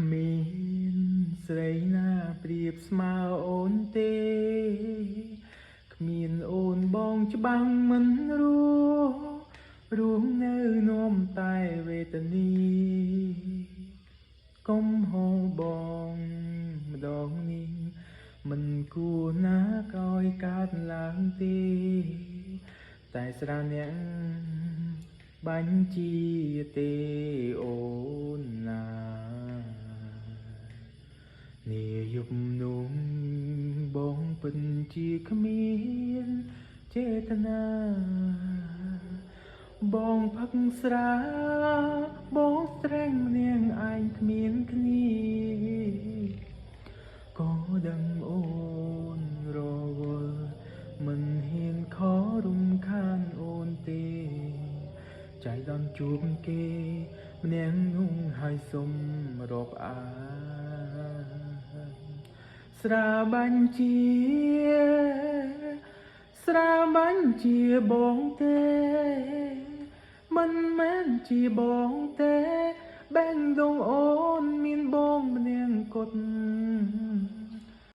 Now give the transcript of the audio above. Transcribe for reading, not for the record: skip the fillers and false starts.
គ្មានស្រីណាប្រៀបស្មើអូនទេគ្មានអូនបងច្បាំងមិនរស់រួមនៅនាំតែវេទនីកុំហោបងម្ដងនេះមិនគួរណាកោយកើតឡើងទេតែស្រាអ្នកបាញ់ជាទេអូនណា នាយប់នោះបងពិតជាគ្មានចេតនាបងផឹកស្រាបងស្រែងម្នាក់ឯងគ្មានគ្នាក៏ដឹងអូនរវល់មិនហ៊ានខរំខានអូនទេចៃដន្យជួបគេម្នាក់នោះហើយសុំរាប់អានស្រាបាញ់ជាស្រាបាញ់ជាបងទេមិនមែនជាបងទេបែងដងអូនមានបងម្នាក់គត់។